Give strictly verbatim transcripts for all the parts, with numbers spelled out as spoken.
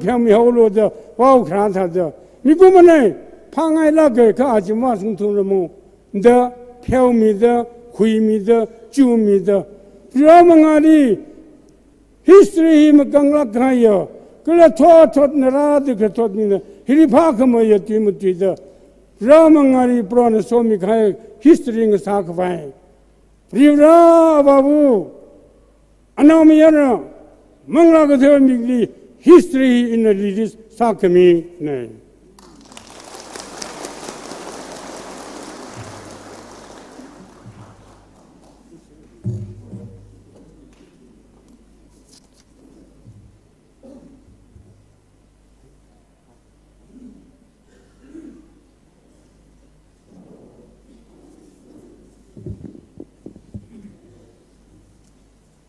pheomihaolu da, vao kharā thāda. Mikumo nei, phāngailāka kha aja mashungthungramo da, pheomida, khuimida, chumida. Rao mangāli history hi makanglāk kahaiya, kala thot thotna rāda kathotmina, hili phākhameiya tui matuida, rao mangāli Prohona somikahai history ngasākhavai. Varivara Avāva, anaomayara, Manglā Kathara mikli history hi ina release sākhamina.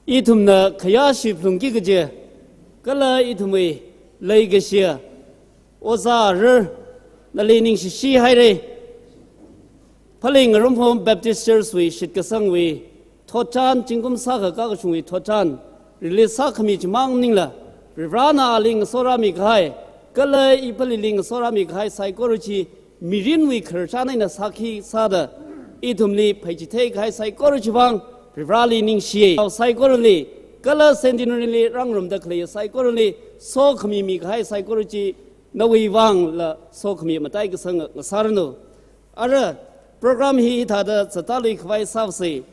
Ithumna khayāshi phalungki kaji, kala ithumwui leikashiya Ojā Arar, nali ningshishi haira. Phalee Ngarumphom Baptist Church wui shitkasangwui thotchan, zingkum sākha kakashungwui thotchan release sākhami chimang maningla, Varivarana ali ngasorāmi kahai, kala iphalili ngasorāmi kahai saikora chi mirinwui khararchan eina sākhi sāda, ithumli pheichithei kahai saikora chivang Varivarali ningshiya. Saikorali, kala Centenary li rāngarumda khalei saikorali sokhami mikahai saikora chi nawui vangla sokhami mataikasang ngasāranu. Ara program hi hithāda zatāluikhavai sāsa.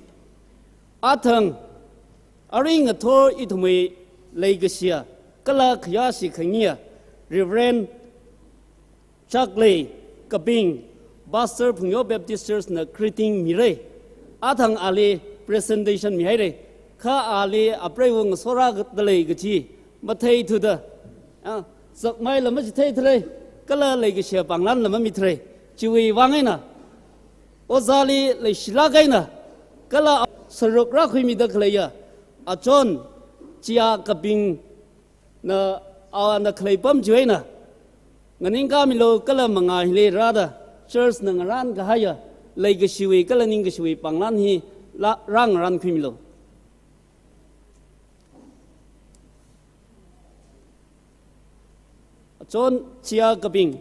Athang, arui ngathor ithumwui leikashiya kala khayāshi khangayiya Reverend Chaklei Kaping, Pastor Phungyo Baptist Church na greeting mira. Athang ali presentation mihaira. Kha ali apreiva ngasorāda lei kaji matheithuda, ah, zakmeila machitheithura, kala leikashiya pānglanla mamithura. Chiwui vang eina, ojāli leishilāk eina, kala sāruk rākhuimida khaleiya Achon Chia Kapingna, ana khalei pam chiwui eina nganingkāmilu, kala mangā hili rāda church na ngarānkahaiya leikashiwui kala ningkashiwui pānglan hi la, rāngarānkhuimilu. Achon Chia Kaping.